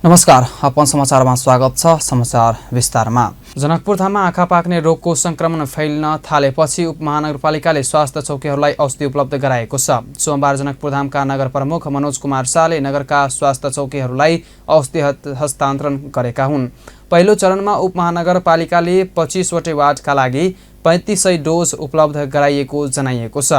नमस्कार, अपन समाचारमा स्वागत छ। समाचार विस्तारमा। जनकपुरधाममा आँखा पाक्ने रोगको संक्रमण फैलिन थालेपछि उपमहानगरपालिकाले स्वास्थ्य चौकीहरूलाई औषधि उपलब्ध गराएको छ। सोमबार जनकपुरधामका नगर प्रमुख मनोज कुमार शाहले नगरका स्वास्थ्य चौकीहरूलाई औषधि हस्तान्तरण गरेका हुन्। पहिलो चरणमा उपमहानगरपालिकाले 25वटै वार्डका लागि 3500 डोज उपलब्ध गराइएको जनाइएको छ।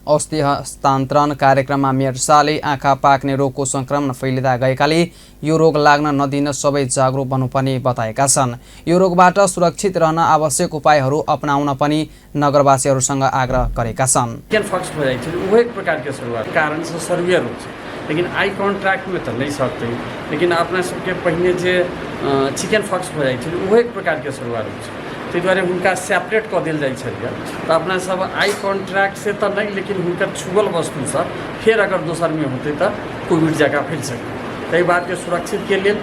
औषधि हस्तान्तरण कार्यक्रममा मेयर शाहले आँखा पाक्ने रोगको संक्रमण फैलिँदा गएकाले यो रोग लाग्न नदिन सबै जागरुक बन्नुपर्ने बताएका छन्। यो रोगबाट सुरक्षित रहन आवश्यक उपायहरू अपनाउन पनि नगरवासीहरूसँग आग्रह गरेका छन्। वो एक प्रकार के शुरुआत कारण से सर्वियर हो, लेकिन आई कॉन्ट्रैक्ट में तो नहीं सकते, लेकिन अपना सबके पहले जे चिकन फॉक्स हो जाए वो एक प्रकार के शुरुआत हो, ताहि दुआरे हुनका सेपरेट कऽ देल जाइ छलिए। तो अपना सब आई कॉन्ट्रैक्ट से तो नहीं, लेकिन हुनकर छुअल वस्तु सब फिर अगर दोसर में होते तो कोविड जगह फैल सकते। ताहि बात के सुरक्षित के लिए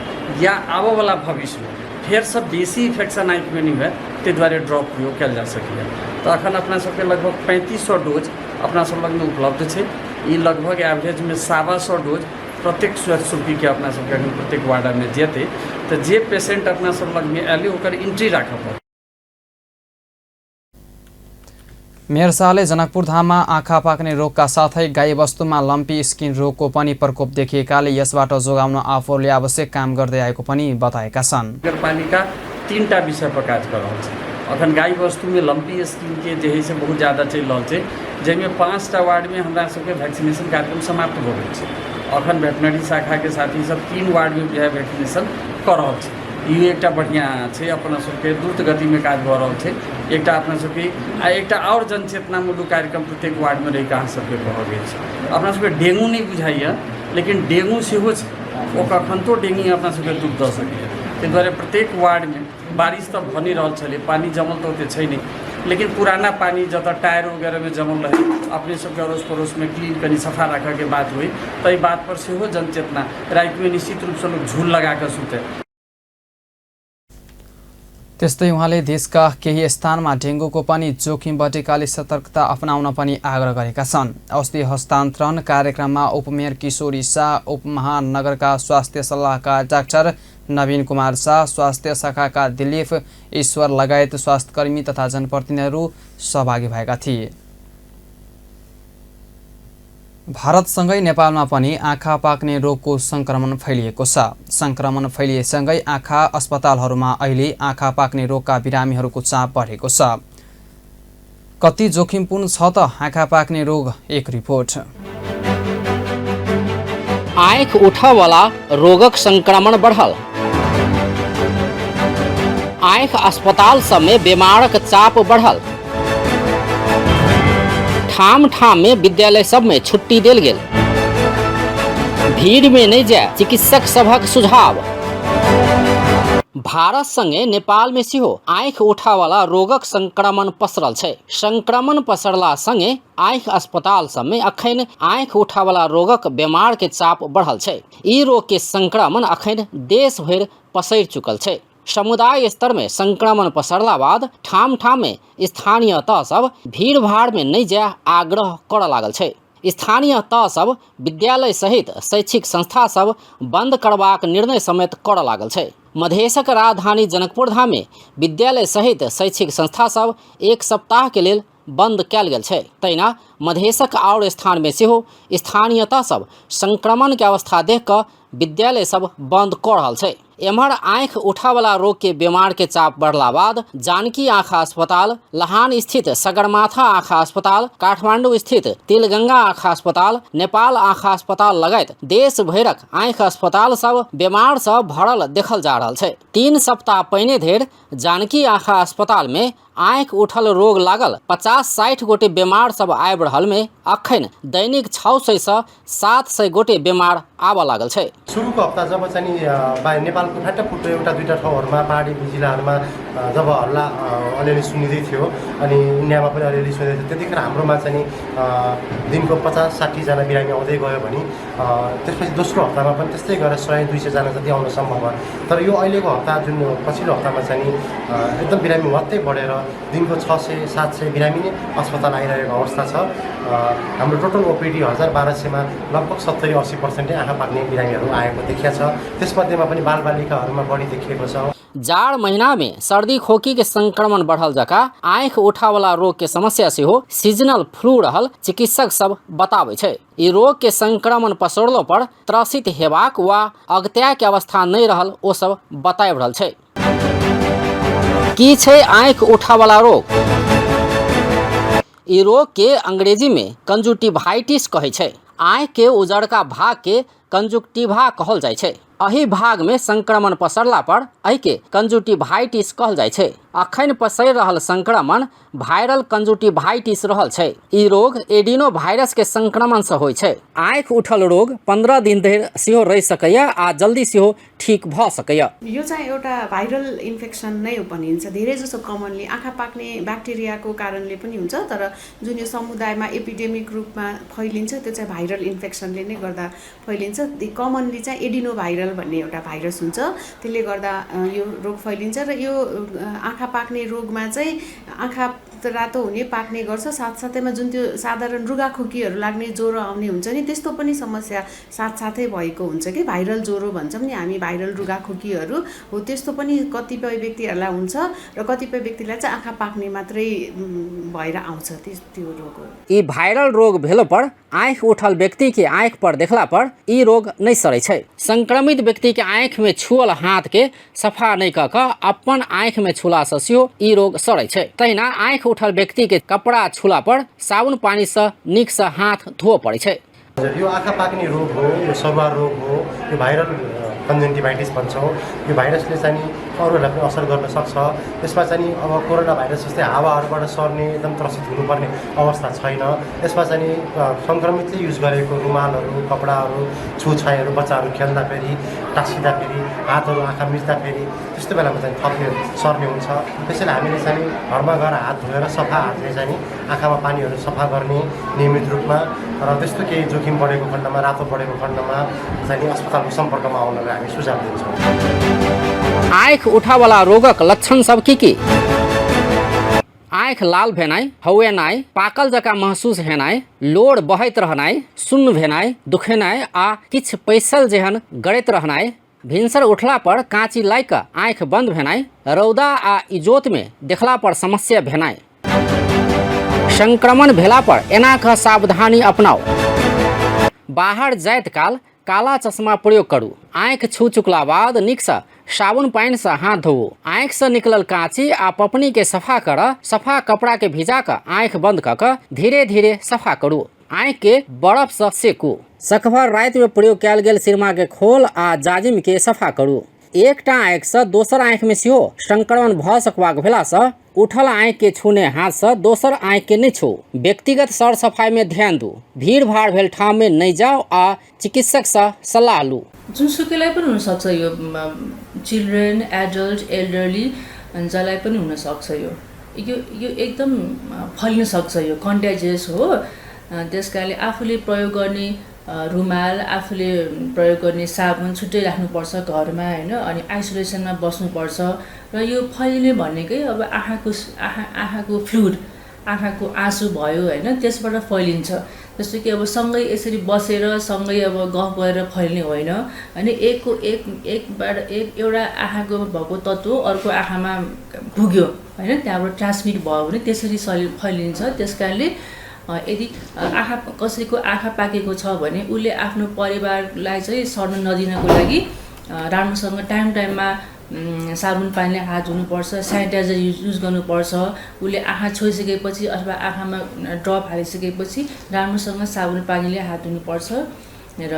या आबो वाला भविष्य में फिर सब बेसी इन्फेक्शन आँख में नहीं हुए, ताहि दुआरे ड्रॉप प्रयोग कल जा सके। तो अखन अपना सबके लगभग 3500 डोज अपना सब लग में उपलब्ध है। ये लगभग एवरेज में 125 डोज प्रत्येक स्वास्थ्य के अपना सबके अखन प्रत्येक वार्ड में जेते, तो जे पेशेंट अपना सब लग में आएल ओकर एंट्री राख पड़े। मेयर शाहले जनकपुरधाममा आँखा पाक्ने रोगका साथै गाईवस्तुमा लम्पी स्किन रोगको पनि प्रकोप देखिएकाले यसबाट जोगाउन आफूले आवश्यक काम गर्दै आएको पनि बताएका छन्। नगरपालिका 3टा विषय पर काज कर रहल छै। अखन गाई वस्तु में लम्पी स्किन के जे है से बहुत ज़्यादा चल रहा है, जैमें 5टा वार्ड में हमरा सबके वैक्सीनेशन कार्यक्रम समाप्त हो गई है। अखन वेटनरी शाखा के साथी सब 3 वार्ड में जो है वैक्सीनेशन कर रहा है। ये एक बढ़िया है, अपना सबके द्रुत गति में काज भऽ रहल छै। एक अपना सबके एक और जनचेतनामूलक कार्यक्रम प्रत्येक वार्ड में रही अहाँ सबके भऽ गेल छै। अपना सबके डेंगू नहीं बुझाइए, लेकिन डेंगू सेहो छै, ओ कखनतो डेंगू अपना सबके दूध दऽ सकैए। ताहि दुआरे प्रत्येक वार्ड में बारिश तो भऽ नहीं रहल छलै, पानी जमल तो ओते छै नहीं, लेकिन पुराना पानी जतऽ टायर वगैरह में जमल रहे अपने सबके अड़ोस पड़ोस में क्लीन करी सफा रखा के बात हुई। तो ये बात पर सेहो जनचेतना रात में निश्चित रूप से लोग झूल लगा कर सुते। त्यस्तै उहाँले देशका केही स्थानमा डेंगूको पनि जोखिम बढेकाले सतर्कता अपनाउन पनि आग्रह गरेका छन्। औषधि हस्तान्तरण कार्यक्रममा उपमेयर किशोरी शाह, उपमहानगरका स्वास्थ्य सल्लाहकार डाक्टर नवीन कुमार शाह, स्वास्थ्य शाखाका दिलीप ईश्वर लगायत स्वास्थ्यकर्मी तथा जनप्रतिनिधिहरू सहभागी भएका थिए। भारतसँगै नेपालमा पनि आँखा पाक्ने रोगको संक्रमण फैलिएको छ। संक्रमण फैलिएसँगै आँखा अस्पतालहरूमा अहिले आँखा पाक्ने रोगका बिरामीहरूको चाप बढेको छ। कति जोखिमपूर्ण छ त आँखा पाक्ने रोग, एक रिपोर्ट। आँख उठवाला रोगक संक्रमण बढ़ल। आँख अस्पताल सब में बीमारक चाप बढ़ल। ठाम ठाम में विद्यालय सब में छुट्टी देल गेल। भीड़ में नहीं जाए चिकित्सक सभक सुझाव। भारत संगे नेपाल में सेहो आँख उठावाला रोगक संक्रमण पसरल छै। संक्रमण पसरला संगे आँख अस्पताल सब में अखन आँख उठावाला रोगक बीमार के चाप बढ़ल छै। ई रोग के संक्रमण अखन देश भर पसर चुकल छै। समुदाय स्तर में संक्रमण पसरला बाद ठाम ठाम में स्थानीय तह सब भीड़ भाड़ में नहीं जाए आग्रह कर लागल छै। स्थानीय तह सब विद्यालय सहित शैक्षिक संस्था सब बंद करबाक निर्णय समेत कर लागल छै। मधेशक राजधानी जनकपुरधाम में विद्यालय सहित शैक्षिक संस्था सब 1 सप्ताह के लेल बंद कयल गेल छै। तहिना मधेशक और स्थान में सेहो स्थानीयता सब संक्रमण के अवस्था देख कऽ विद्यालय सब बंद कऽ रहल छै। एम्हर आँख उठावाला रोग के बीमार के चाप बढ़ला बाद जानकी आँखा अस्पताल, लहान स्थित सगरमाथा आँखा अस्पताल, काठमांडू स्थित तिलगंगा आँखा अस्पताल, नेपाल आँखा अस्पताल लगायत देश भरक आँख अस्पताल सब बीमार सब भरल देखल जा रहल छै। 3 सप्ताह पहिने धरि जानकी आँखा अस्पताल में आँख उठल रोग लागल 50-60 गोटे बीमार सब आबि रहल में अखन दैनिक 600 से 700 गोटे बीमार आब लागल छै। सुरुको हप्ता जब चाहिँ नेपालको फाटाफुट्टो एउटा दुईटा ठाउँहरूमा पहाडी जिल्लाहरूमा जब हल्ला अलिअलि सुनिँदै थियो अनि इन्डियामा पनि अलिअलि सुनिँदै थियो, त्यतिखेर हाम्रोमा चाहिँ दिनको 50-60 जना बिरामी आउँदै गयो भने त्यसपछि दोस्रो हप्तामा पनि त्यस्तै गरेर 100-200 जना जति आउन सम्भव भयो। तर यो अहिलेको हप्ता जुन पछिल्लो हप्तामा चाहिँ एकदम बिरामी मात्रै बढेर दिनको 600-700 बिरामी नै अस्पताल आइरहेको अवस्था छ। हाम्रो टोटल ओपिडी 1200मा लगभग 70-80% आँखा पाक्ने बिरामीहरू आएको देखिया छ। त्यसमध्येमा पनि बालबालिकाहरूमा बढी देखिएको छ। जाड़ महीना में सर्दी खोकी के संक्रमण बढ़ल जका आँख उठा वाला रोग के समस्या से हो सीजनल फ्लू रहल चिकित्सक सब बताबै छै। ई रोग के संक्रमण पसरलो पर त्रसित हेबाक वा अगत्या के अवस्था नहीं रहल ओ सब बताब रहल छै। की छै आँख उठा वाला रोग? ई रोग के अंग्रेजी में कंजुक्टिवाइटिस कहै छै। आँख के उजड़का भाग के कंजुक्टिवा कहल जाइ छै। अही भाग में संक्रमण पसरला पर एहि के कंजुक्टिवाइटिस कहल जाइ छै। अखन पसरि रहल संक्रमण वायरल कंजुक्टिवाइटिस रहल छै। ई रोग एडिनो वायरस के संक्रमण से होइ छै। आँख उठल रोग 15 दिन धरि सेहो रहि सकैया आ जल्दी सेहो ठीक भ सकैया। यो चाहिँ एउटा भाइरल इन्फेक्सन नै भनिन्छ। धेरै जसो कमनली आँखा पाक्ने ब्याक्टेरियाको कारणले पनि हुन्छ, तर जुन यो समुदायमा एपिडेमिक रूपमा फैलिन्छ त्यो चाहिँ भाइरल इन्फेक्सनले नै गर्दा फैलिन्छ। कमनली चाहिँ एडिनो भाइरल भन्ने एउटा भाइरस हुन्छ, त्यसले गर्दा यो रोग फैलिन्छ। र यो आँखा पाक्ने रोगमा चाहिँ आँखा रातो हुने पाक्ने गर्छ। साथसाथैमा जुन त्यो साधारण रुगाखोकीहरू लाग्ने ज्वरो आउने हुन्छ नि, त्यस्तो पनि समस्या साथसाथै भएको हुन्छ कि भाइरल ज्वरो भन्छौँ नि हामी, भाइरल रुगाखोकीहरू हो, त्यस्तो पनि कतिपय व्यक्तिहरूलाई हुन्छ र कतिपय व्यक्तिलाई चाहिँ आँखा पाक्ने मात्रै भएर आउँछ त्यो रोग हो। ई भाइरल रोग भेलो पर आँख उठल व्यक्ति के आँख पर देखला पर ई रोग नहीं सड़ै छै। संक्रमित व्यक्ति के आँख में छुअल हाथ के सफा नहीं क अपन आँख में छुला से सेहो ई रोग सड़ै छै। तहिना आँख उठल व्यक्ति के कपड़ा छुला पर साबुन पानी से नीक से हाथ धोअ पड़ै छै। यो आँखा पाक्ने रोग हो, यो सरुवा रोग हो, यो भाइरल कन्जन्टिभाइटिस भन्छौँ। यो भाइरसले चाहिँ अरूहरूलाई पनि असर गर्न सक्छ। यसमा चाहिँ अब कोरोना भाइरस जस्तै हावाहरूबाट सर्ने एकदम त्रसित हुनुपर्ने अवस्था छैन। यसमा चाहिँ सङ्क्रमितले युज गरेको रुमालहरू, कपडाहरू, छुछाइहरू बच्चाहरू खेल्दाखेरि, टाँसिँदाखेरि, हातहरू आँखा मिच्दाखेरि त्यस्तो बेलामा चाहिँ थप्ने सर्ने हुन्छ। त्यसैले हामीले चाहिँ घरमा गएर हात धोएर सफा हातले चाहिँ आँखामा पानीहरू सफा गर्ने नियमित रूपमा, र त्यस्तो केही जोखिम बढेको खण्डमा, रातो बढेको खण्डमा चाहिँ अस्पतालको सम्पर्कमा आउनलाई हामी सुझाव दिन्छौँ। आँख उठावाला रोगक लक्षण सब की? आँख लाल भेनाइ, हौएनाइ, पाकल जका महसूस हेनाइ, लोड बहैत रहनाइ, सुन्न भेनाइ, दुखेनाइ आ किछ पैसल जेहन गड़ैत रहनाइ, भिनसर उठला पर काँची लाइक आँख बंद भेनाइ, रौदा आ इजोत में देखला पर समस्या भेनाइ। संक्रमण भेला पर एना कऽ सावधानी अपनाओ। बाहर जाइत काल काला चश्मा प्रयोग करू। आँख छू चुकला बाद नीक से साबुन पानी से हाथ धोऊ। आँख से निकलल काँची आ पपनी के सफा कर सफा कपड़ा के भिजा कर आँख बंद कर धीरे धीरे सफा करू। आँख के बर्फ से सेकू। सकभर रात में प्रयोग कयल गेल सिरमा के खोल आ जाजिम के सफा करू। एकटा आँख से दोसर आँख में सेहो संक्रमण भ सकबाक भेला से उठल आँख के छूने हाथ से दोसर आँख के नहीं छू। व्यक्तिगत सर सफाई में ध्यान दू। भीड़ भाड़ भेल ठाउँ में नहीं जाओ आ चिकित्सक से सल्लाह लू। जुनसुकैलाई पनि हुनसक्छ यो, चिल्ड्रेन, एडल्ट, एल्डरली जसलाई पनि हुनसक्छ यो एकदम फैलिन सक्छ। यो कन्ट्याजियस हो। त्यस कारणले आफूले प्रयोग गर्ने रुमाल, आफूले प्रयोग गर्ने साबुन छुट्टै राख्नुपर्छ घरमा होइन, अनि आइसोलेसनमा बस्नुपर्छ। र यो फैलिने भनेकै अब आँखाको फ्लुइड, आँखाको आँसु भयो होइन, त्यसबाट फैलिन्छ। जस्तो कि अब सँगै यसरी बसेर सँगै अब गफ गरेर फैलिने होइन, अनि एउटा आँखाको भएको तत्त्व अर्को आँखामा पुग्यो होइन, त्यहाँबाट ट्रान्समिट भयो भने त्यसरी फैलिन्छ। त्यस कारणले यदि कसैको आँखा पाकेको छ भने उसले आफ्नो परिवारलाई चाहिँ सर्न नदिनको लागि राम्रोसँग टाइममा साबुन पानीले हात धुनुपर्छ, सेनिटाइजर युज गर्नुपर्छ। उसले आँखा छोइसकेपछि अथवा आँखामा ड्रप हालिसकेपछि राम्रोसँग साबुन पानीले हात धुनुपर्छ र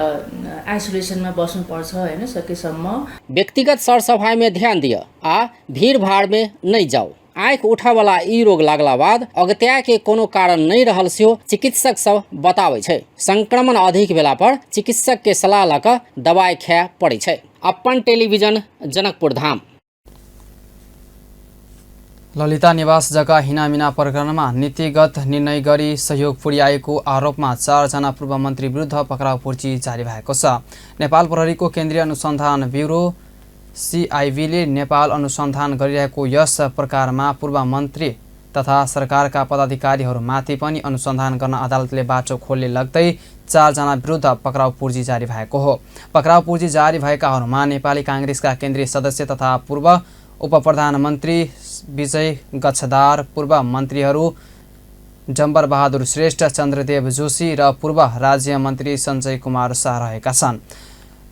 आइसोलेसनमा बस्नुपर्छ होइन सकेसम्म। व्यक्तिगत सरसफाई में ध्यान दिया आ भीड़ भाड़ में नहीं जाओ। आँख उठा वाला ई रोग लागला बाद अगत्या के कोनो कारण नहीं रहल सेहो चिकित्सक सब बताबै छै। संक्रमण अधिक भेला पर चिकित्सक के सलाह लऽ कऽ दवाई खाय पड़ै छै। Upon television Janakpur Dham. ललिता निवास जग्गा हिनामिना प्रकरणमा नीतिगत निर्णय गरी सहयोग पुर्याएको आरोपमा 4 जना पूर्व मन्त्री विरुद्ध पक्राउ पूर्ची जारी भएको छ। नेपाल प्रहरीको केन्द्रीय अनुसन्धान ब्युरो CIB ले नेपाल अनुसन्धान गरिरहेको यस प्रकारमा पूर्व मन्त्री तथा सरकारका पदाधिकारीहरूमाथि पनि अनुसन्धान गर्न अदालतले बाटो खोल्ने लाग्दै 4 जना विरुद्ध पक्राउ पूर्जी जारी भएको हो। पक्राउ पूर्जी जारी भएकाहरूमा नेपाली काङ्ग्रेसका केन्द्रीय सदस्य तथा पूर्व उपप्रधानमन्त्री विजय गच्छदार, पूर्व मन्त्रीहरू जम्बर बहादुर श्रेष्ठ, चन्द्रदेव जोशी र पूर्व राज्य मन्त्री सञ्जय कुमार शाह रहेका छन्।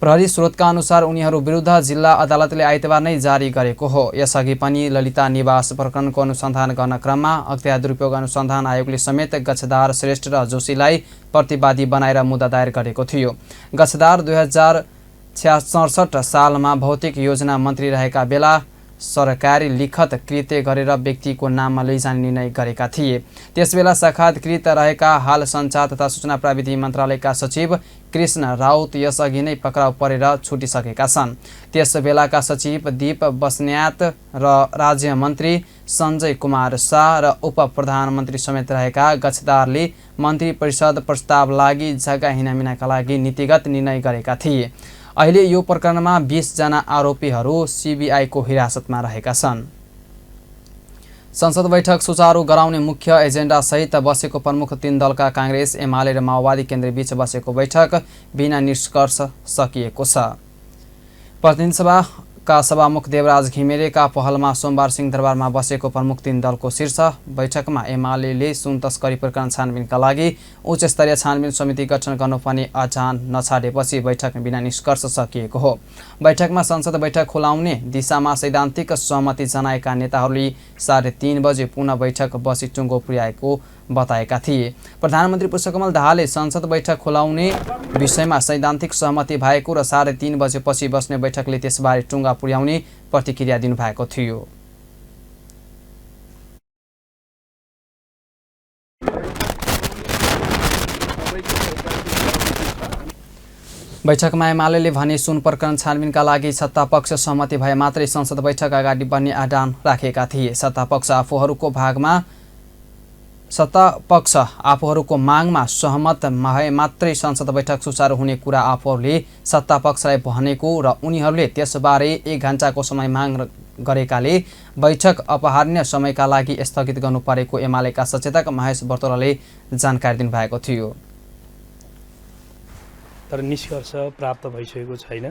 प्रहरी स्रोतका अनुसार उनीहरू विरुद्ध जिल्ला अदालतले आइतबार नै जारी गरेको हो। यसअघि पनि ललिता निवास प्रकरणको अनुसन्धान गर्न क्रममा अख्तियार दुरुपयोग अनुसन्धान आयोगले समेत गच्छदार, श्रेष्ठ र जोशीलाई प्रतिवादी बनाएर मुद्दा दायर गरेको थियो। गच्छदार 2067 सालमा भौतिक योजना मन्त्री रहेका बेला सरकारी लिखत कृत्य गरेर व्यक्तिको नाममा लैजाने निर्णय गरेका थिए। त्यसबेला साक्षात्कृत रहेका हाल सञ्चार तथा सूचना प्रविधि मन्त्रालयका सचिव कृष्ण राउत यसअघि नै पक्राउ परेर छुटिसकेका छन्। त्यसबेलाका सचिव दीप बस्न्यात र राज्य मन्त्री सञ्जय कुमार शाह र उप प्रधानमन्त्री समेत रहेका गच्छदारले मन्त्री परिषद प्रस्ताव लागि जग्गा हिनामिनाका लागि नीतिगत निर्णय गरेका थिए। अहिले यो प्रकरणमा 20 जना आरोपीहरू सीबीआईको हिरासतमा रहेका छन्। संसद बैठक सुचारू गराउने मुख्य एजेन्डासहित बसेको प्रमुख 3 दलका काङ्ग्रेस, एमाले र माओवादी केन्द्रबीच बसेको बैठक बिना निष्कर्ष सकिएको छ। प्रतिनिधि सभाका सभामुख देवराज घिमिरेका पहलमा सोमबार सिंहदरबारमा बसेको प्रमुख 3 दलको शीर्ष बैठकमा एमाले सुन तस्करी प्रकरण छानबिनका लागि उच्च स्तरीय छानबिन समिति गठन गर्नुपर्ने अडान नछाडेपछि बैठक बिना निष्कर्ष सकिएको हो। बैठकमा संसद बैठक खुलाउने दिशामा सैद्धान्तिक सहमति जनाएका नेताहरूले 3:30 बजे पुनः बैठक बसी टुङ्गो पुर्याएको बताएका थिए। प्रधानमन्त्री पुष्पकमल दाहालले संसद बैठक खुलाउने विषयमा सैद्धान्तिक सहमति भएको र 3:30 बजेपछि बस्ने बैठकले त्यसबारे टुङ्गा पुर्याउने प्रतिक्रिया दिनुभएको थियो। बैठकमा एमाले भने सुन प्रकरण छानबिनका लागि सत्तापक्ष सहमति भए मात्रै संसद बैठक अगाडि बढ्ने आह्वान राखेका थिए। सत्तापक्ष आफूहरूको मागमा सहमत भए मात्रै संसद बैठक सुचारू हुने कुरा आफूहरूले सत्तापक्षलाई भनेको र उनीहरूले त्यसबारे 1 घण्टाको समय माग गरेकाले बैठक अपहार्य समयका लागि स्थगित गर्नु परेको एमालेका सचेतक महेश बर्तोलाले जानकारी दिनुभएको थियो। तर निष्कर्ष प्राप्त भइसकेको छैन।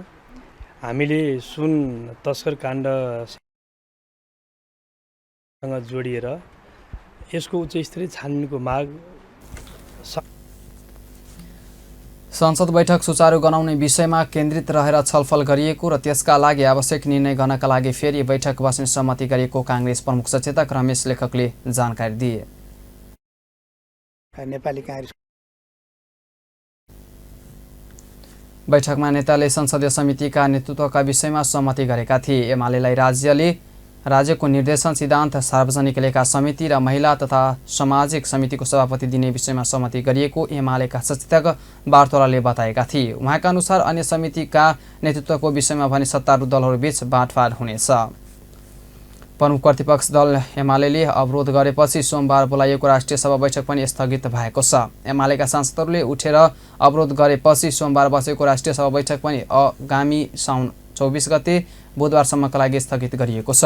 हामीले सुन तस्कर काण्डसँग जोडिएर यसको उच्च स्तरीय छानबिनको माग संसद बैठक सुचारू गराउने विषयमा केन्द्रित रहेर छलफल गरिएको र त्यसका लागि आवश्यक निर्णय गर्नका लागि फेरि बैठक बस्ने सहमति गरिएको काङ्ग्रेस प्रमुख सचेतक रमेश लेखकले जानकारी दिए। नेपाली काङ्ग्रेस बैठकमा नेताले संसदीय समितिका नेतृत्वका विषयमा सहमति गरेका थिए। एमालेलाई राज्यको निर्देशन सिद्धान्त, सार्वजनिक लेखा समिति र महिला तथा सामाजिक समितिको सभापति दिने विषयमा सहमति गरिएको एमालेका सचेतक वार्तोलाले बताएका थिए। उहाँका अनुसार अन्य समितिका नेतृत्वको विषयमा भने सत्तारूढ दलहरूबीच बाँडफाँड हुनेछ। प्रमुख प्रतिपक्ष दल एमाले अवरोध गरेपछि सोमबार बोलाइएको राष्ट्रिय सभा बैठक पनि स्थगित भएको छ। एमालेका सांसदहरूले उठेर अवरोध गरेपछि सोमबार बसेको राष्ट्रिय सभा बैठक पनि आगामी साउन 24 गते बुधबारसम्मका लागि स्थगित गरिएको छ।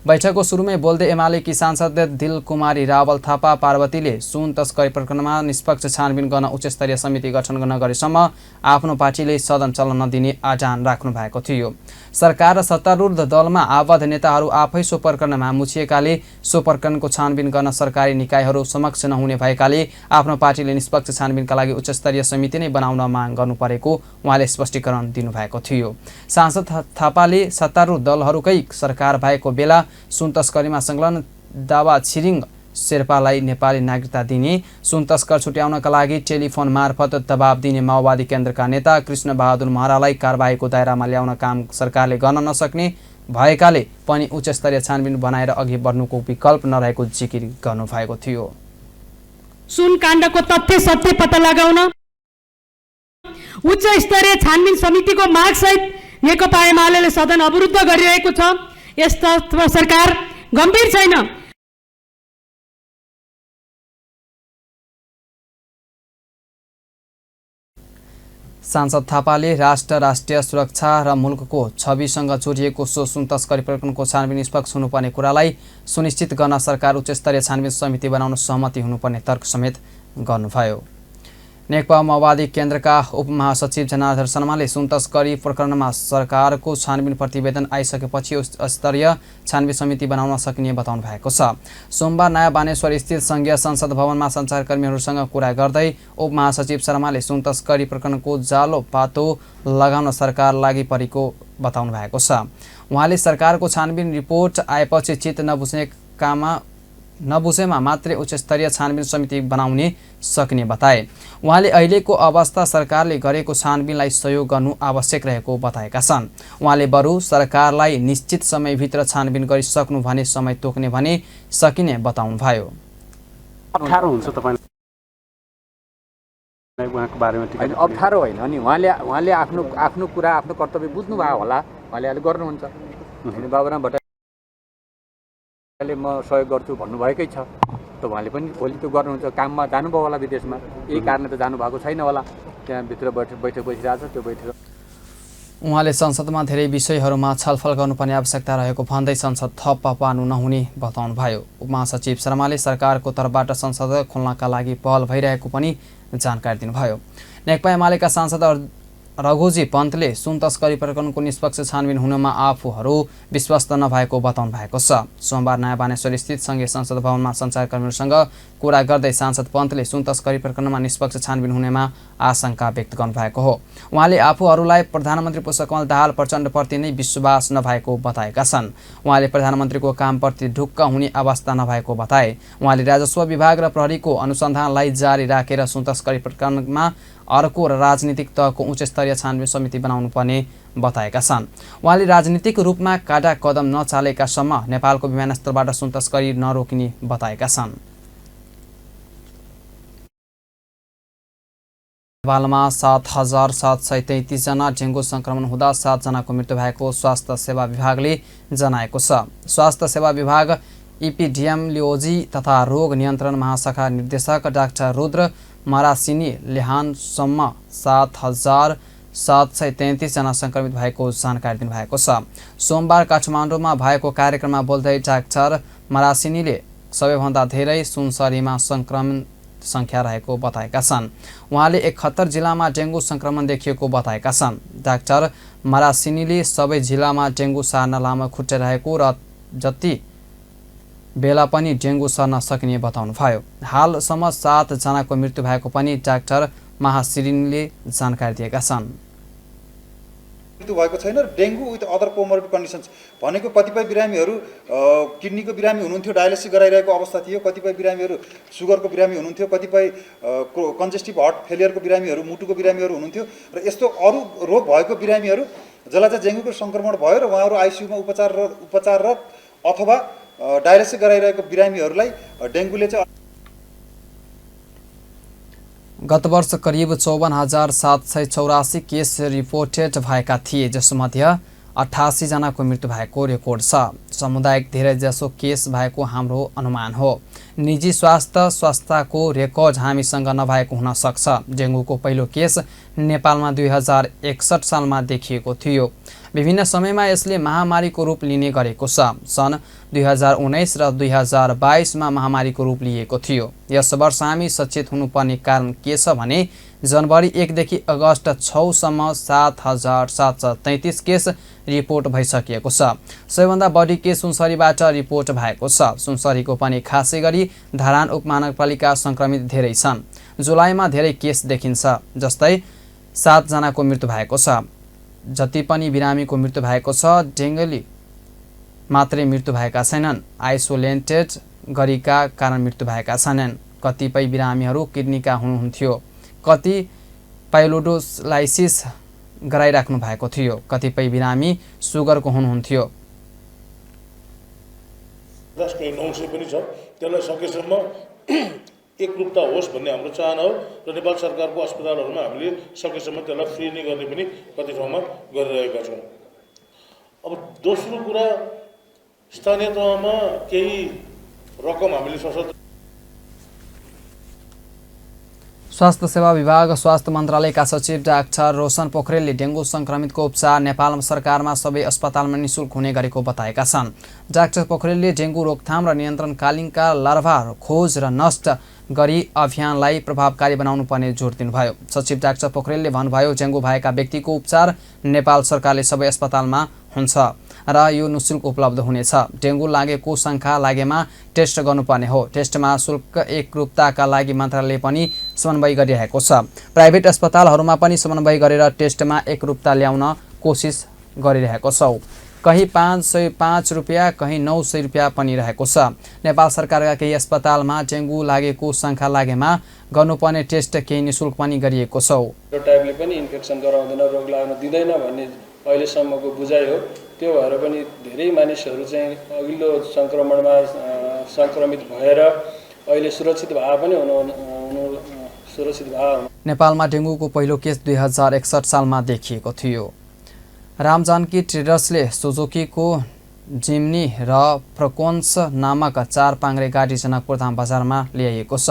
बैठकको सुरुमै बोल्दै एमालेकी सांसद दिलकुमारी रावल थापा पार्वतीले सुन तस्करी प्रकरणमा निष्पक्ष छानबिन गर्न उच्चस्तरीय समिति गठन गर्न गरेसम्म आफ्नो पार्टीले सदन चल्न नदिने आह्वान राख्नु भएको थियो। सरकार र सत्तारूढ दलमा आबद्ध नेताहरू आफै सो प्रकरणमा मुछिएकाले सो प्रकरणको छानबिन गर्न सरकारी निकायहरू समक्ष नहुने भएकाले आफ्नो पार्टीले निष्पक्ष छानबिनका लागि उच्चस्तरीय समिति नै बनाउन माग गर्नु परेको उहाँले स्पष्टीकरण दिनुभएको थियो। सांसद थापाले सत्तारूढ दलहरूकै सरकार भएको बेला सुन तस्करीमा संलग्न दावा छिरिङ शेर्पालाई नेपाली नागरिकता दिने, सुन तस्कर छुट्याउनका लागि टेलिफोन मार्फत दबाब दिने माओवादी केन्द्रका नेता कृष्ण बहादुर महरालाई कारबाहीको दायरामा ल्याउन काम सरकारले गर्न नसक्ने भएकाले पनि उच्चस्तरीय छानबिन बनाएर अघि बढ्नुको विकल्प नरहेको जिकिर गर्नुभएको थियो। सुन काण्डको तथ्य सत्य पत्ता लगाउन उच्च स्तरीय छानबिन समितिको मागसहित नेकपा एमाले सदन अवरुद्ध गरिरहेको छ। यस सरकार गम्भीर छैन। सांसद थापाले राष्ट्र, राष्ट्रिय सुरक्षा र मुलुकको छविसँग जोडिएको सो सुन तस्करी प्रकरणको छानबिन निष्पक्ष हुनुपर्ने कुरालाई सुनिश्चित गर्न सरकार उच्चस्तरीय छानबिन समिति बनाउन सहमति हुनुपर्ने तर्क समेत गर्नुभयो। नेकपा माओवादी केन्द्रका उपमहासचिव जनार्दन शर्माले सुन तस्करी प्रकरणमा सरकारको छानबिन प्रतिवेदन आइसकेपछि उच्चस्तरीय छानबिन समिति बनाउन सकिने बताउनु भएको छ। सोमबार नयाँ बानेश्वर स्थित संघीय संसद भवनमा सञ्चारकर्मीहरूसँग कुरा गर्दै उपमहासचिव शर्माले सुन तस्करी प्रकरणको जालो पातो लगाउन सरकार लागि परेको बताउनु भएको छ। उहाँले सरकारको छानबिन रिपोर्ट आएपछि चित्त नबुझेमा मात्रै उच्चस्तरीय छानबिन समिति बनाउने सकिने बताए। उहाँले अहिलेको अवस्था सरकारले गरेको छानबिनलाई सहयोग गर्नु आवश्यक रहेको बताएका छन्। उहाँले बरु सरकारलाई निश्चित समयभित्र छानबिन गरिसक्नु भने समय तोक्ने भने सकिने बताउनुभयो। अप्ठ्यारो हुन्छ तपाईलाई उहाँको बारेमा हैन, अप्ठ्यारो होइन नि, उहाँले आफ्नो कुरा आफ्नो कर्तव्य बुझ्नु भयो होला, उहाँले अहिले गर्नुहुन्छ। हैन, बाबुराम भट्टराईले म सहयोग गर्छु भन्नुभएकै छ, त उहाँले पनि भोलि त्यो गर्नुहुन्छ। काममा जानुभयो होला विदेशमा, यही कारणले त जानुभएको छैन होला, त्यहाँ भित्र बैठक बसिरहेछ। त्यो बैठक उहाँले संसदमा धेरै विषयहरूमा छलफल गर्नुपर्ने आवश्यकता रहेको भन्दै संसद थप पार्नु नहुने बताउनुभयो। उपमहासचिव शर्माले सरकारको तर्फबाट संसद खोल्नका लागि पहल भइरहेको पनि जानकारी दिनुभयो। नेकपा एमालेका सांसद रघुजी पन्तले सुन तस्करी प्रकरणको निष्पक्ष छानबिन हुनमा आफूहरू विश्वस्त नभएको बताउनु भएको छ। सोमबार नयाँ बानेश्वर स्थित संघीय संसद भवनमा सञ्चारकर्मीहरूसँग कुरा गर्दै सांसद पन्तले सुन तस्करी प्रकरणमा निष्पक्ष छानबिन हुनेमा आशंका व्यक्त गर्नुभएको हो। उहाँले आफूहरूलाई प्रधानमन्त्री पुष्पकमल दाहाल प्रचण्डप्रति नै विश्वास नभएको बताएका छन्। उहाँले प्रधानमन्त्रीको कामप्रति ढुक्क हुने अवस्था नभएको बताए। उहाँले राजस्व विभाग र प्रहरीको अनुसन्धानलाई जारी राखेर सुन तस्करी प्रकरणमा अर्को राजनीतिक तहको उच्चस्तरीय छानबिन समिति बनाउनु पर्ने बताएका छन्। उहाँले राजनीतिक रूपमा काटा कदम नचालेकासम्म नेपालको विमानस्थलबाट सुन तस्करी नरोकिने बताएका छन्। नेपालमा 7,733 जना डेङ्गु संक्रमण हुँदा 7 जनाको मृत्यु भएको स्वास्थ्य सेवा विभागले जनाएको छ। स्वास्थ्य सेवा विभाग एपिडेमियोलोजी तथा रोग नियन्त्रण महाशाखा निर्देशक डाक्टर रुद्र मरासिनीले हालसम्म 7,733 जना संक्रमित भएको जानकारी दिनुभएको छ। सोमबार काठमाडौँमा भएको कार्यक्रममा बोल्दै डाक्टर मरासिनीले सबैभन्दा धेरै सुनसरीमा संक्रमण संख्या रहेको बताएका छन्। उहाँले 71 जिल्लामा डेङ्गु संक्रमण देखिएको बताएका छन्। डाक्टर मरासिनीले सबै जिल्लामा डेङ्गु सार्न लामो खुट्टे रहेको र जति बेला पनि डेङ्गु सर्न सकिने बताउनुभयो। हालसम्म 7 जनाको मृत्यु भएको पनि डाक्टर महासिरिनले जानकारी दिएका छन्। मृत्यु भएको छैन। Dengue with other comorbid conditions भनेको कतिपय बिरामीहरू किडनीको बिरामी हुनुहुन्थ्यो, डायलिसिस गराइरहेको अवस्था थियो, कतिपय बिरामीहरू सुगरको बिरामी हुनुहुन्थ्यो, कतिपय कन्जेस्टिभ हार्ट फेलियरको बिरामीहरू, मुटुको बिरामीहरू हुनुहुन्थ्यो र यस्तो अरू रोग भएको बिरामीहरू जसलाई चाहिँ डेङ्गुको सङ्क्रमण भयो र उहाँहरू आइसियुमा उपचाररत अथवा डायलिसिस गराइरहेको बिरामीहरूलाई डेङ्गुले चाहिँ गत वर्ष करिब 54,784 केस रिपोर्टेड भएका थिए, जसमध्ये 88 जनाको मृत्यु भएको रेकर्ड छ। सामुदायिक धेरै जसो केस भएको हाम्रो अनुमान हो। निजी स्वास्थ्यको रेकर्ड हामीसँग नभएको हुन सक्छ। डेङ्गुको पहिलो केस नेपालमा 2061 सालमा देखिएको थियो। विभिन्न समयमा यसले महामारीको रूप लिने गरेको छ। सन् 2019 र 2022मा महामारीको रूप लिएको थियो। यस वर्ष हामी सचेत हुनुपर्ने कारण के छ भने जनवरी 1 देखि अगस्त 6 सम्म 7,733 केस रिपोर्ट भइसकेको छ। सबैभन्दा बढी केस सुनसरीबाट रिपोर्ट भएको छ। सुनसरीको पनि खासै गरी धरान उपमहानगरपालिका संक्रमित धेरै छन्। जुलाईमा धेरै केस देखिन्छ, जस्तै 7 जनाको मृत्यु भएको छ। जति पनि बिरामीको मृत्यु भएको छ, डेङ्गुले मात्रै मृत्यु भएका छैनन्। आइसोलेटेड गरेका कारण मृत्यु भएका छैनन्। कतिपय बिरामीहरू किडनीका हुनुहुन्थ्यो, कति पाइलोडोलाइसिस गराइराख्नु भएको थियो, कतिपय बिरामी सुगरको हुनुहुन्थ्यो। औषधि पनि छ, त्यसलाई सकेसम्म एकरूपता होस् भन्ने हाम्रो चाहना हो र नेपाल सरकारको अस्पतालहरूमा हामीले सकेसम्म त्यसलाई फ्री नै गर्ने पनि कति ठाउँमा गरिरहेका छौँ। अब दोस्रो कुरा, स्थानीय तहमा केही रकम हामीले सशस्त्र स्वास्थ्य सेवा विभाग स्वास्थ्य मन्त्रालयका सचिव डाक्टर रोशन पोखरेलले डेङ्गु संक्रमितको उपचार नेपाल सरकारमा सबै अस्पतालमा निशुल्क हुने गरेको बताएका छन्। डाक्टर पोखरेलले डेङ्गु रोकथाम र नियन्त्रणकालीनका लार्भा खोज र नष्ट गरी अभियानलाई प्रभावकारी बनाउनु पर्ने जोड दिनुभयो। सचिव डाक्टर पोखरेलले भन्नुभयो, डेङ्गु भएका व्यक्तिको उपचार नेपाल सरकारले सबै अस्पतालमा हुन्छ र यो निशुल्क उपलब्ध हुनेछ। डेङ्गु लागेको शङ्का लागेमा टेस्ट गर्नुपर्ने हो। टेस्टमा शुल्क एकरूपताका लागि मन्त्रालयले पनि समन्वय गरिरहेको छ। प्राइभेट अस्पतालहरूमा पनि समन्वय गरेर टेस्टमा एकरूपता ल्याउन कोसिस गरिरहेको छौँ। कहीँ 505 रुपियाँ, कहीँ 900 रुपियाँ पनि रहेको छ। नेपाल सरकारका केही अस्पतालमा डेङ्गु लागेको शङ्का लागेमा गर्नुपर्ने टेस्ट केही निशुल्क पनि गरिएको छ। यो टाइपले पनि इन्फेक्सन गराउँदैन, रोग लाग्न दिँदैन भन्ने अहिलेसम्मको बुझाइ हो। त्यो भएर पनि धेरै मानिसहरू चाहिँ अघिल्लो सङ्क्रमणमा सङ्क्रमित भएर अहिले सुरक्षित भए पनि सुरक्षित भए। नेपालमा डेङ्गुको पहिलो केस 2061 सालमा देखिएको थियो। रामजानकी ट्रेडर्सले सुजुकीको जिम्नी र फ्रकोन्स नामक 4 पाङ्ग्रे गाडी जनकपुरधाम बजारमा ल्याइएको छ।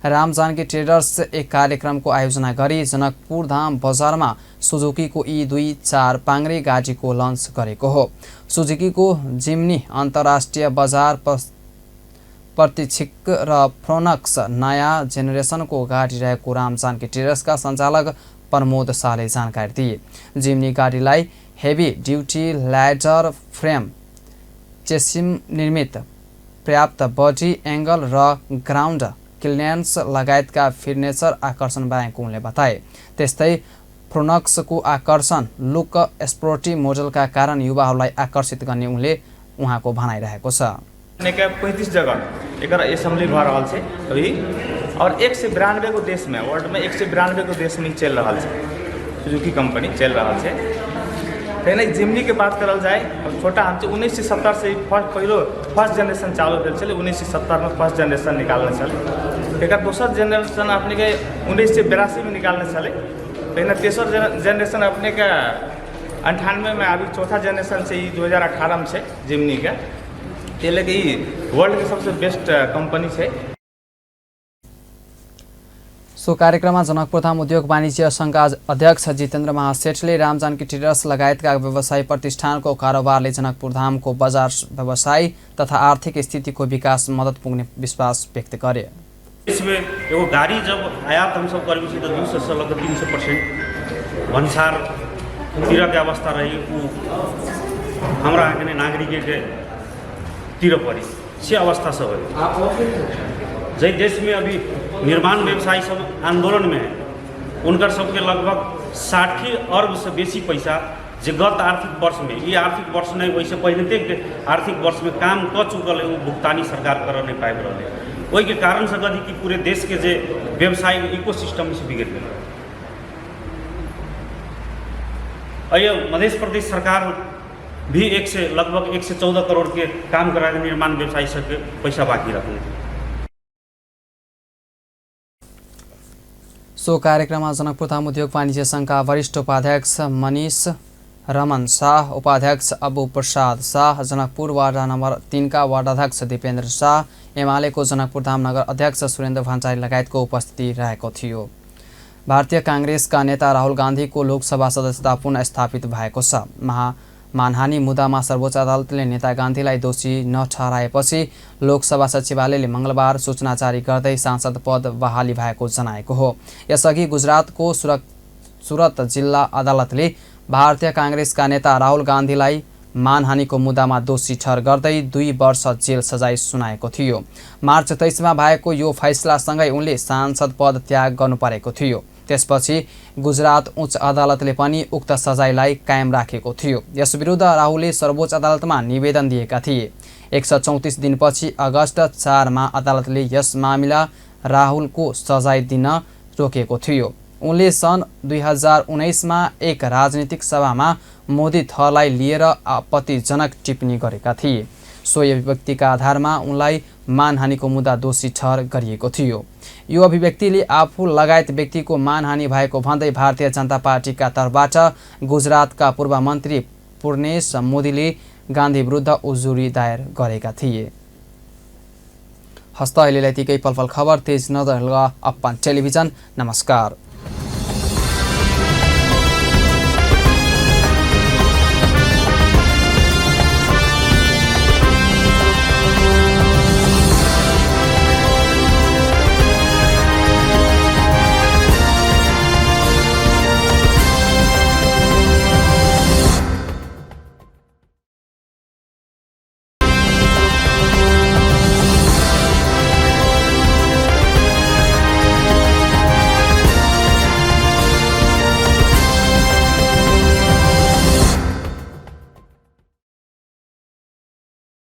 रामजानकी ट्रेडर्स एक कार्यक्रमको आयोजना गरी जनकपुरधाम बजारमा सुजुकीको यी 4 पाङ्ग्रे गाडीको लन्च गरेको हो। सुजुकीको जिम्नी अन्तर्राष्ट्रिय बजार प्रतीक्षिक र फ्रोनक्स नयाँ जेनेरेसनको गाडी रहेको रामजानकी ट्रेडर्सका सञ्चालक प्रमोद शाहले जानकारी दिए। जिम्नी गाडीलाई हेभी ड्युटी ल्याडर फ्रेम, चेसिम निर्मित पर्याप्त बडी एङ्गल र ग्राउन्ड क्लियरेन्स लगायतका फर्निचर आकर्षण बनाएको उनले बताए। त्यस्तै फ्रोनक्सको आकर्षण लुक स्पोर्टी मोडलका कारण युवाहरूलाई आकर्षित गर्ने उहाँको भनाइरहेको छ। 35 जगह एक असेंबली भऽ रहल छै अभी, और 192 को देश में, वर्ल्ड में 192 को देश में चल रहा है। सुजुकी कंपनी चल रहा है। तैने जिम्नी के बात करल जाए, छोटा हम 1970 से फर्स्ट जनरेशन चालू भेल छलै। 1970 में फर्स्ट जनरेशन निकालने छलै। एक दोसर जनरेशन अपने के 1982 में निकालने छलै। तैने तेसर जनरेशन अपने के 98 में, अभी चौथा जनरेशन से 2018 में से जिम्नी का। त्यसले कि वर्ल्ड के सबसे बेस्ट कंपनी है। सो कार्यक्रममा जनकपुरधाम उद्योग वाणिज्य सङ्घका अध्यक्ष जितेन्द्र महासेठले रामजानकी ट्रेडर्स लगायतका व्यवसायी प्रतिष्ठानको कारोबारले जनकपुरधामको बजार व्यवसाय तथा आर्थिक स्थितिको विकास मद्दत पुग्ने विश्वास व्यक्त गरे। इसमें एगो गाड़ी जब आयात हम सब करबे छी तो 200 से लगभग 300% भन्सार तिर के अवस्था रही हमरा के नागरिक के तिर पड़ी से अवस्था सब है। जै देश में अभी निर्माण व्यवसायी सब आंदोलन में है, उनकर सबके लगभग 60 अरब से बेसी पैसा जो गत आर्थिक वर्ष में, ये आर्थिक वर्ष नहीं वैसे पहले के आर्थिक वर्ष में काम कर चुकल है, वो भुगतानी सरकार कर नहीं पाबि रहे। वही के कारण से कथी कि पूरे देश के जे व्यवसायिक इकोसिस्टम से बिगड़ गए। मध्य प्रदेश सरकार भी लगभग 114 करोड़ के काम करा के निर्माण व्यवसायी सबके पैसा बाकी रखने थे। सो कार्यक्रममा जनकपुरधाम उद्योग वाणिज्य सङ्घका वरिष्ठ उपाध्यक्ष मनिष रमन शाह, उपाध्यक्ष Abu Prasad Shah, Janakpur ward number 3 का वार्डाध्यक्ष दिपेन्द्र शाह, एमालेको जनकपुरधाम नगर अध्यक्ष सुरेन्द्र भण्डारी लगायतको उपस्थिति रहेको थियो। भारतीय काङ्ग्रेसका नेता राहुल गान्धीको लोकसभा सदस्यता पुनः स्थापित भएको छ। मानहानि मुद्दामा सर्वोच्च अदालतले नेता गान्धीलाई दोषी नठहराएपछि लोकसभा सचिवालयले मङ्गलबार सूचना जारी गर्दै सांसद पद बहाली भएको जनाएको हो। यसअघि गुजरातको सुरत जिल्ला अदालतले भारतीय काङ्ग्रेसका नेता राहुल गान्धीलाई मानहानिको मुद्दामा दोषी ठहर गर्दै 2 वर्ष जेल सजाय सुनाएको थियो। मार्च 23 भएको यो फैसलासँगै उनले सांसद पद त्याग गर्नुपरेको थियो। त्यसपछि गुजरात उच्च अदालतले पनि उक्त सजायलाई कायम राखेको थियो। यस विरुद्ध राहुलले सर्वोच्च अदालतमा निवेदन दिएका थिए। 134 दिनपछि अगस्त 4 मा अदालतले यस मामिला राहुलको सजाय दिन रोकेको थियो। उनले सन् 2019 मा एक राजनीतिक सभामा मोदी थरलाई लिएर आपत्तिजनक टिप्पणी गरेका थिए। सोही अभिव्यक्तिका आधारमा उनलाई मानहानिको मुद्दा दोषी ठहर गरिएको थियो। यो अभिव्यक्तिले आफू लगायत व्यक्तिको मानहानि भएको भन्दै भारतीय जनता पार्टीका तर्फबाट गुजरातका पूर्व मन्त्री पूर्णेश मोदीले गान्धी विरुद्ध उजुरी दायर गरेका थिए। हस्त अहिलेलाई यतिकै पलपल खबर तेज नजर अप्पान टेलिभिजन। नमस्कार।